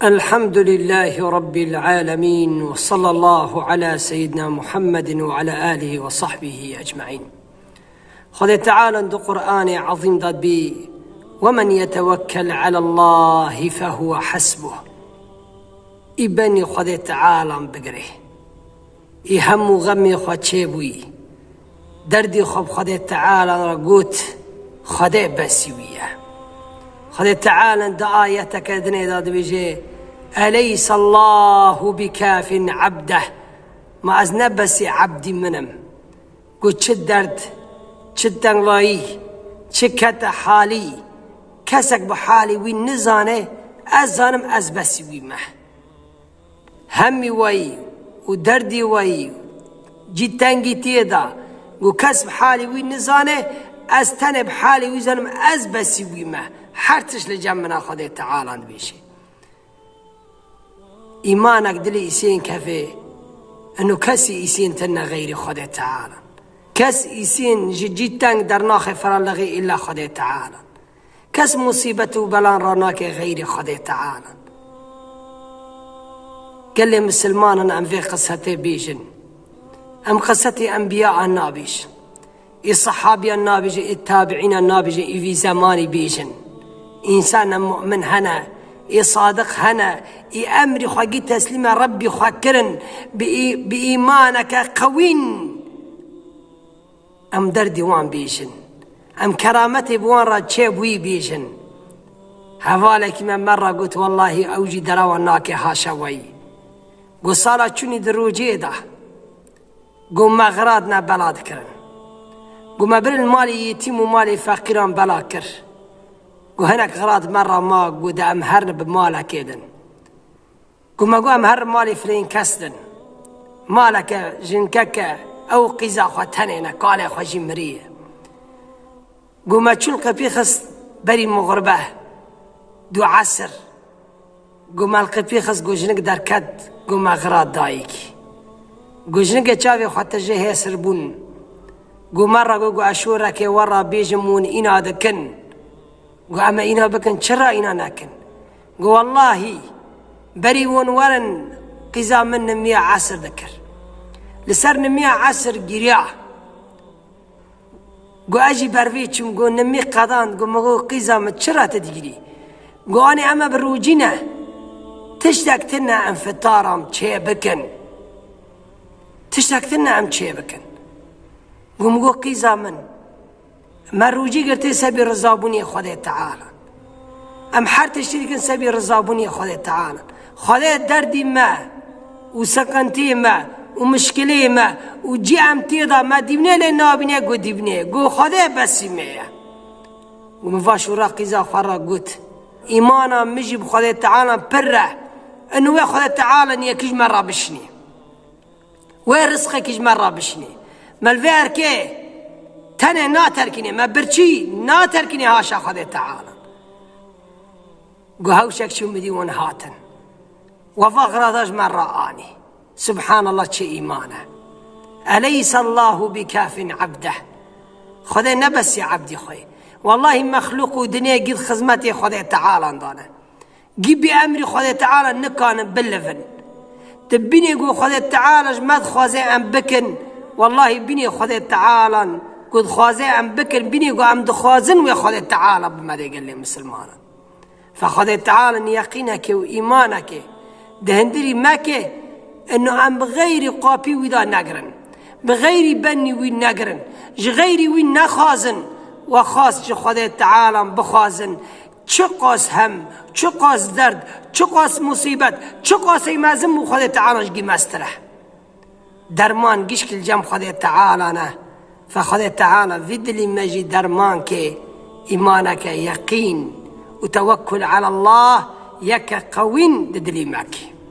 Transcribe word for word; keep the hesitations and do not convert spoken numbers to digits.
الحمد لله رب العالمين، وصلى الله على سيدنا محمد وعلى آله وصحبه أجمعين. Xwedê Teala di Qur'anê Ezîm de dibê: "ومن يتوكل على الله فهو حسبه." Î benî Xwedê Teala bigirê. Î hemû xemê xwe çêbûyî. Derdî xwe bi Xwedê Teala re got, Xwedê besî wî ye. Xwedê Teala di ayeteke dinê de dibêje: "أليس الله بكاف عبده؟" Ma ez ne besî ebdî min im? Ku çi derd, çi tenglayî, çi kete halî, kesek bi halî wî nizane, ez zanim ez besî wî me. Hemî wayî û derdî wayî, cî tengîtiyê de, ku kes bi halî wî nizane, ez tenê bi halî wî zanim, ez besî wî me. Her tişt li cem min a, Xwedê Teala dibêje. Îmanek dilê îsên kevê, eno kesî îsên tine xeyrî Xwedê Teala. Kes îsên ji cî teng dernaxê feralixê îlla Xwedê Teala. Kes musîbet û belan ranake xeyrî Xwedê Teala. Gelê misilmanan em vê qisetê bêjin. Em qisetê enbiya an nabêjin. Ê sehabiyan nabêjin, ê tabiînan nabêjin, ê vî zemanî bêjin. Însan em mu'min hene, ê sadiq hene, ê emrî xwe gî teslîme Rebbî xwe kirin, bi î-, bi îmaneke qewîn. Em derdî wan bêjin. Em kerametê bi wan re çêbûyî bêjin. Hevalekî me me re got, wellahî ew jî derewa nake haşa weyî. Got sala çûnî di rojê de. Got me xirat ne bela dikirin. Got me birin malê yetîm û malê feqîran bela kir. Got hinek xirat me re ma, got de em herin bi malekê din. Got me got em herin malê filên kes din. Maleke jinkeke ew qîza xwe tenê ne, kalê xwe jî miriye. Got me çûn qipî xist berî muxribe, du esir. Got me li qipî xist, got jinik derket, got me xirat dayikî. Got jinikê çavê xwe tijê hêsir bûn. Got me re got, got ez şorekê we re bêjim hûn îna dikin. Got em ê îna bikin, çira îna nekin? Got wellahî berî hûn werin qîza min nimiya esir dikir. Li ser nimiya esir giriya. Got ez jî ber vê çûm, got nimî qedand, got min got qîza min çira tu digirî? Got anê em ê bi rûcî ne. Tiştek tune em fitaram çê bikin. Tiştek tune em çê bikin. Got min got qîza min. Me rûcî girtê sebî rizabûnê Xwedê Teala. Em her tiştî dikin sebî rizabûnê Xwedê Teala. Xwedê derdî me û seqentiyê me û mişkileyê me û cî em tê de me dîbnê lê nabîne, got dîbnê. Got Xwedê besî me ye. Got min va şûra qîza xwe re got. Îmana min jî bi Xwedê Teala pir e. Eno wê Xwedê Teala niyekî ji me re bişinî. Wê rizqekî ji me re bişinê. Me li vê erkê tenê naterkînê, me birçî naterkînê haşa Xwedê Teala. Got hewşek çû min dî hûn hatin. We va xirata ji me re anî. Subhanallah, çi îman e. Eleyse Allahu bi kafin abdeh. Xwedê ne besî ebdî xwe. Wellahî mexlûq û dinê gî di xizmetê Xwedê Teala de ne. Gî bi emrî Xwedê Teala nikanin bilivin. Di bînê ku Xwedê Teala ji me dixwaze em bikin, wellahî bînê Xwedê Teala ku dixwaze em bikin, bînê ku em dixwazin wê Xwedê Teala bi me dê gelê misilmanan. Fe Xwedê Teala yeqîneke û îmaneke di hindirî me ke, ino em bi xeyrî qapî wî de negirin. Bi xeyrî benî wî negirin. Ji xeyrî wî nexwazin. We xwest ji Xwedê Teala bixwazin. Çiqas hem, çiqas derd, çiqas musîbet, çiqas ey mezin bû, Xwedê Teala ji gî mestir e. Derman gişk li cem Xwedê Teala ne. Fe Xwedê Teala vî dilî me jî derman ke, îmaneke yeqîn û tewekkul ela Allah yeke qewîn di dilî me ke.